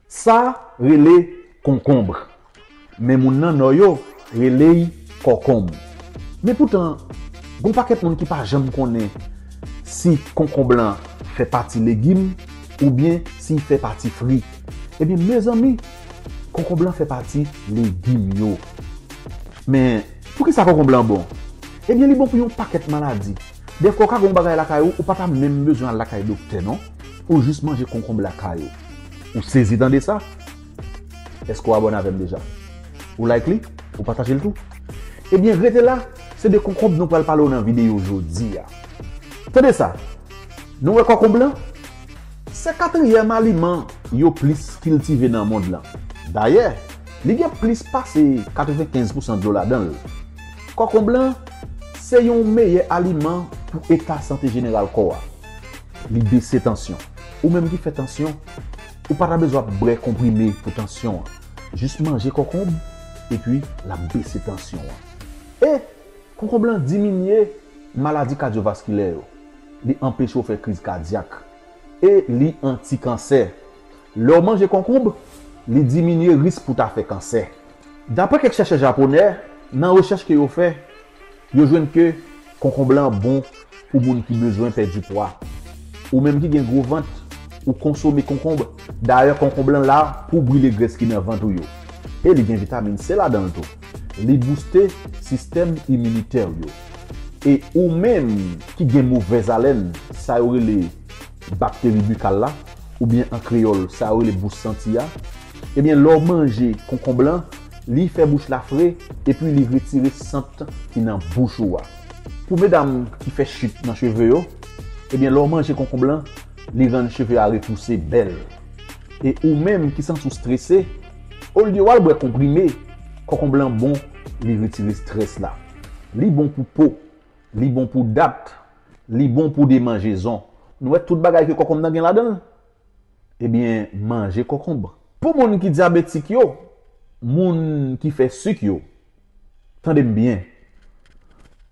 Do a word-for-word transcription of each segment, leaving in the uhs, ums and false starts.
Sa rele konkonb. Men moun nan Nò yo rele l kòkonb. Men poutan, gen yon pakèt moun ki pa janm konnen si konkonb lan fè pati legim oubyen si l fè pati fri. Ebyen, mezanmi, konkonb lan fè pati legim yo. Men, poukisa konkonb lan bon? Ebyen, li bon pou yon pakèt maladi. Dèfwa, w ka gen yon bagay lakay ou, ou pa ta menm bezwen al lakay doktè, non. Ou jis manje konkonb lakay ou. Ou sezi tande sa? Èske w abòne avè m deja? Ou like li? Ou pataje l tou? Ebyen, rete la, se de konkonb nou pral pale w nan videyo jodi a. Tande sa, nou wè kòkonb lan? Se katriyèm aliman yo plis kiltive nan mond lan. Dayè, li gen plis pase katrevenkenz pousan dlo ladan l. Kòkonb lan se yon meyè aliman pou eta sante jeneral kò a. Li bese tansyon. Ou menm ki fè tansyon, ou pa ta bezwen ap bwè konprime pou tansyon an. Jis manje kòkonb, epi l ap bese tansyon an. E konkonb lan diminye maladi kadyovaskilè yo. Li anpeche w fè kriz kadyak. E li anti-kansè. Lè w manje konkonb, li diminye risk pou w ta fè kansè. Daprè kèk chèchè japonè, nan rechèch ke yo fè, yo jwenn ke konkonb lan bon pou moun ki bezwen pèdi pwa. Ou menm ki gen gwo vant, ou konsome konkonb. Dayè, konkonb lan la pou brile grès ki nan vant ou yo. E li gen vitamin C ladan l tou. Li bouste sistèm iminitè w yo. E ou menm ki gen movèz alèn, sa yo rele bakteri bikal la, oubyen an kreyòl, sa yo rele bouch santi a, ebyen, lè w manje konkonb lan, li fè bouch la fre, epi li retire sant ki nan bouch ou a. Pou medam ki fè chit nan cheve yo, ebyen, lè w manje konkonb lan, li rann cheve a repouse bèl. E ou menm ki santi w strese, olye w al bwè konprime, konkonb lan bon, li retire strès la. Li bon pou po, li bon pou dat, li bon pou demanjezon. Nou wè tout bagay ke konkonb nan gen ladan l? Ebyen, manje konkonb. Pou moun ki dyabetik yo, moun ki fè sik yo, tande m byen.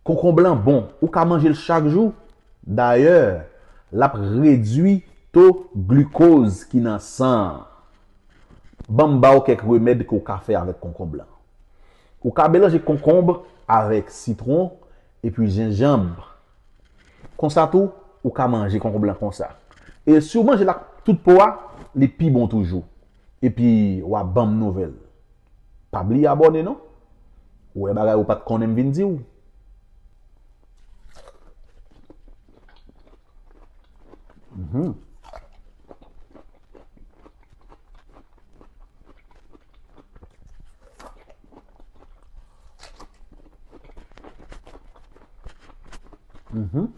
Konkonb lan bon, ou ka manje l chak jou. Dayè, l ap redui to glikoz ki nan san an. Ban m ba w kèk remèd ke w ka fè avèk konkonb lan. Ou ka melanje konkonb avèk sitwon epi jenjanm. Konsa tou, ou ka manje konkonb lan konsa. E si w manje l ak tout po a, li pi bon toujou. Epi, w a ban m nouvèl. Pa bliye abòne non. Ou wè bagay ou pa t konnen m vin di w. Mhm. Mhm.